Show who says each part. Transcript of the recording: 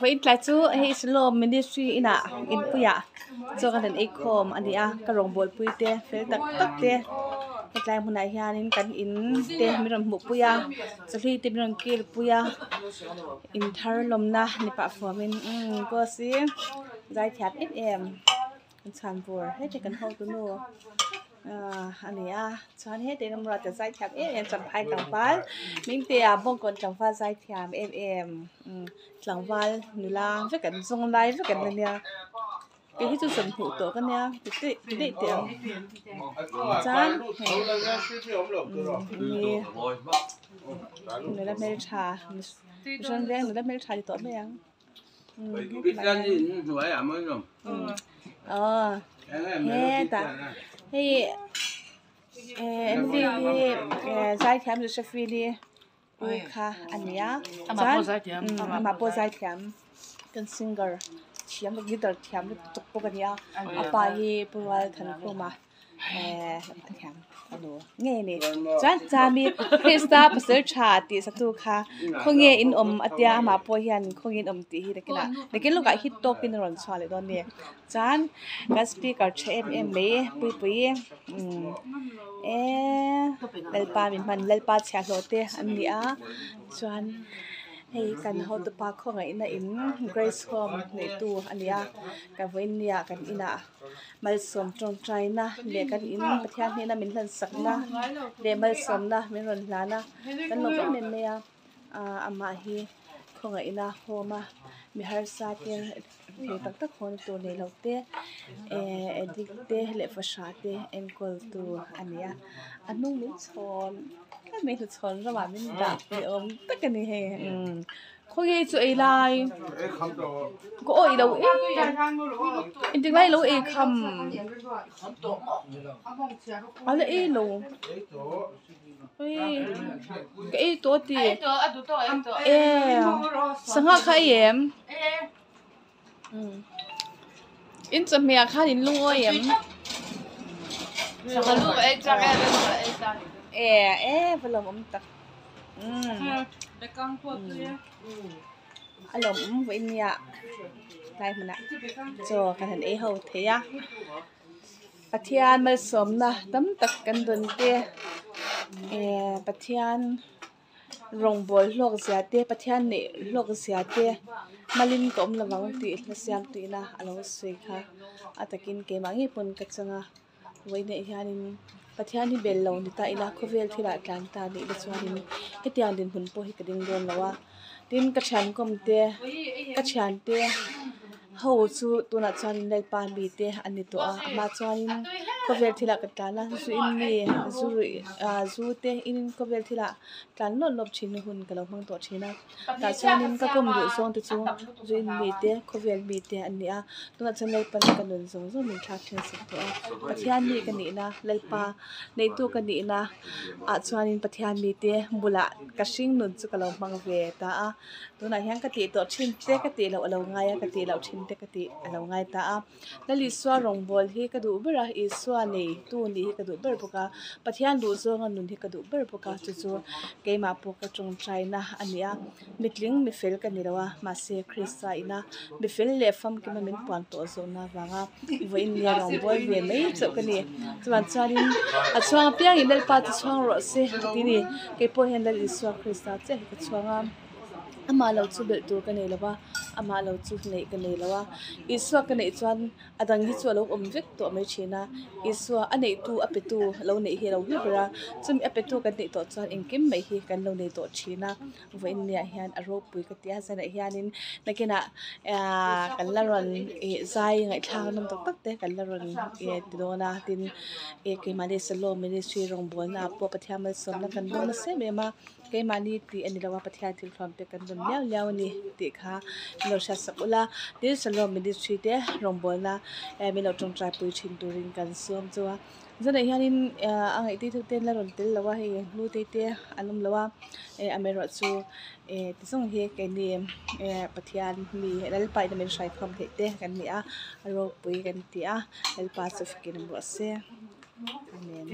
Speaker 1: Vawiin tlai chu hei Shalom Ministry inah inpuiah chaw kan han eikhawm a ni a, ka rawngbawlpui te fel tak tak te hetlai hmunah hianin kan in te min rawn hmuhpui a, chawhlui te min rawn kilpui a, in thar lawmna ni pah fuamin umm boss hi zaithiam em em an chhan bur heti kan hotu nu. Ahh a ni a chuan heti ramruat te zai thiam em em champhai tlangval hmingtea bawngkawn tlangval zai thiam em em umm tlangval nula vek an zawng lai vek an la nia kei hi chu sawmhmuh tawh ka nia ti daih ti daih teh ang chuan hei umm nula hmeltha mihring veng nula hmeltha ni tawh mai ang. Aw hetah hei eh hi zaithiam Josephine-i u kha a ni a chuan amah pawh zaithiam kan singer thiam guitar thiam lutuk bawk a ni a a pa hi Pu Rualthankhuma. Eh thiam alo ngei ani chuan chami Krista pasal tha tih satu kha khawnge in awm a tia amah pawh hian khawnge in awm tih hi nakinah nakin lawkah hit tawkin a rawn chhuah leh dawn a ni chuan kan speaker tha em em mai puipui umm eee lalpa min hman lalpa chhiahhlawh te an ni a chuan. Hei kan hotupa khawngaihna in Grace Home neitu a ni a, ka vawinia kan inah malsawm tawngtaina leh kan in Pathian hnena min hlansak na leh malsawmna min rawn hlan a, kan lawm em em mai a, ah amah hi khawngaihna home a mi harsa te thei tak tak hawn tur nei lo te eh addict te leh fahrah te enkawl tu a ni a, a hnung min chhawn. Hemi hlu chhawn ramah min dah ni awm tak a ni hei umm khawnge chu ei lai ka awih lo em engtik lai lo ei kham a la ei lo ui ka ei tawh a ti e sangha kha ei em in chawhmeh ah khan in lungawi em e e va lawmawm tak a lawmawm vawiin nia tlai hmunah chaw kan han ei ho thei a Pathian malsawmna tam tak kan dawn te eh Pathian. Rawngbâwl hlawk zia te Pathian neih hlawk zia te malin ka awm lovang tih hla siam tuihna a lo sawi kha a takin keimah ngei pawn ka chang a vawiinah hianin Pathian hi bel lo ni ta ila khawvel thilah tlan ta nih te chuanin hetiang dinhmun pawh hi ka ding dawn lo a tin ka thian kawm te ka thiante. Ho chu tunah chuanin Lalpa mite an ni tawh a amah chuanin khawvel thilah ka tlan a zu in mi zu ruih ah zu te in khawvel thilah tlan lawp lawp thin hun ka lo hmang tawh thin a tah chuanin ka kawm duh zawng te chu zu in mite khawvel mite an ni a tunah chuan Lalpan ka nun zawng zawng min thlak thin sak tawh a Pathian mi ka nihna Lalpa neitu ka nihna ah chuanin Pathian mite bulah ka hring nun chu ka lo hmang ve ta a. Tunah hian ka tih tawh thin te ka tih loh a lo ngai a, ka tih loh thin te ka tih a lo ngai ta a. Lal Isua rawngbâwl hi ka duh ber a, Isua neitu nih hi ka duh ber bawk a, Pathian duh zawnga nun hi ka duh ber bawk a, chu chu keimah pawh ka tawngtaina a ni a. Mitling mi fel ka ni lo a, mahse Krista ina mi fel leh famkima min puan tawh zawhna avanga vawiin nia rawngbâwl ve mai chauh ka ni. Chuan chuanin a chhuang apiangin Lalpa chu chhuang rawh se a ti a ni. Keipawh hian Lal Isua Krista chiah hi ka chhuang a. Amah lo chu belh tur ka nei lo va, amah lo chu neih ka nei lo a. Isua ka neih chuan a dang hi chu a lo awm vek tawh mai thin a. Isua a neihtu a petu lo neih hi a lo hlu ber a, chumi a petu kan neih tawh chuan engkim mai hi kan lo nei tawh thin a. Vawiin niah hian a ropui ka ti a, zanah hianin nakinah ahh kan la rawn ih zai ngaihthlak nawm tak tak te kan la rawn ih ti dawn a, tin ih keimahni Shalom Ministry rawngbawlna ah pawh Pathian malsawmna kan dawn nasa em em a. Keimahni tih a ni lo a, Pathian thil thuam te kan rawn liau liau a ni tih kha min lo hriat sak ula. Tin, Shalom Ministry te rawngbawlna eh min lo tawngtai pui thin turin kan sawm chu a. Zanah hianin eh a ngaihtir deuh te an la rawn tel lo a, hei hlu te te an awm lo a, eh amaherawhchu eh ti zawng hi keini eh Pathian mi Lalpa ina min hrai khawm theih te kan ni a, a ropui kan ti a, Lalpa chu fakin awm rawh se. Amen.